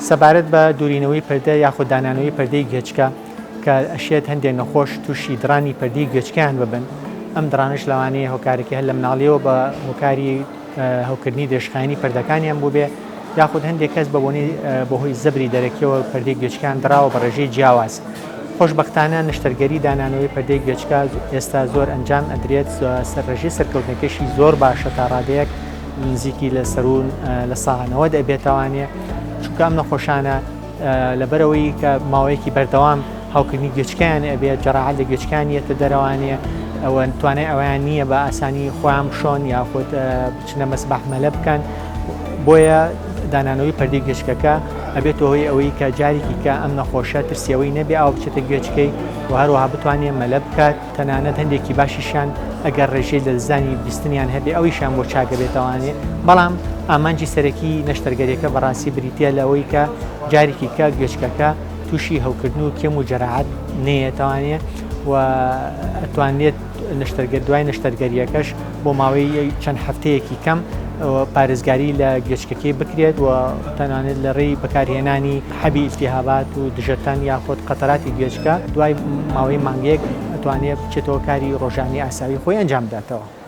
سەبارەت بە دوورینەوەی پەردە یاخود دانانەوەی پەردەی گوێچکە کە ئەشێت هەندێک نەخۆش تووشی دڕانی پەردەی گوێچکەیان ببن، ئەم دڕانەش لەوانەیە هۆکارەکەی هەر لە مناڵیەوە بە هۆکاری هەوکردنی درێژخایەنی پەردەکانیان بووبێ یاخود هەندێک کەس بە بۆنەی بەهۆی زەبری دەرەکیەوە پەردەی گوێچکەیان دڕاوە بە ڕێژەی جیاواز. خۆشبەختانە نەشتەرگەری دانانەوەی پەردەی گوێچکە ئێستا زۆر ئەنجام ئەدرێت، ڕێژەی سەرکەوتنەکەشی زۆر باشە تا ڕادەیەک نزیکی لە سەروون 90% ئەبێتەوانێ، چونکە ئەم نەخۆشانە لەبەرئەوەی کە ماوەیەکی بەردەوام هەوکردنی گوێچکەیان ئەبێت، جەراحەت لە گوێچکەیان یەتە دەرەوانێ، ئەوە توانای ئەویان نییە بە ئاسانی خۆیان بشۆن یاخود بچنە مەسبەح مەلە بکەن، بۆیە دانانەوەی پەردەی گوێچکەکە ئەبێتە هۆی ئەوەی کە جارێکی کە ئەم نەخۆشە ترسی ئەوەی نەبێ ئاو بچێتە گوێچکەی و هەروەها بتوانێت مەلە بکات، تەنانەت هەندێکی باشیشیان ئەگەر ڕێژەی لەدەستدانی بیستنیان هەبێ ئەویشیان بۆ چاکەبێتەوانێ، بەڵام ئامانجی سەرەکی نەشتەرگەریەکە بەڕاستی بریتیە لەوەی کە جارێکی کە گوێچکەکە تووشی هەوکردن و کێم و جەراحەت نەیەتەوانێ و ئەتوانێت نەشتەرگەر دوای نەشتەرگەریەکەش بۆ ماوەی چەند هەفتەیەکی کەم پارێزگاری لە گوێچکەکەی بکرێت و تەنانەت لە ڕێی بەکارهێنانی حەبی ئیلتیهابات و دژەتەن یاخود قەتەراتی گوێچکە دوای ماوەی مانگێک ئەتوانێت بچێتەوە کاری ڕۆژانی ئاسایی خۆی ئەنجام بداتەوە.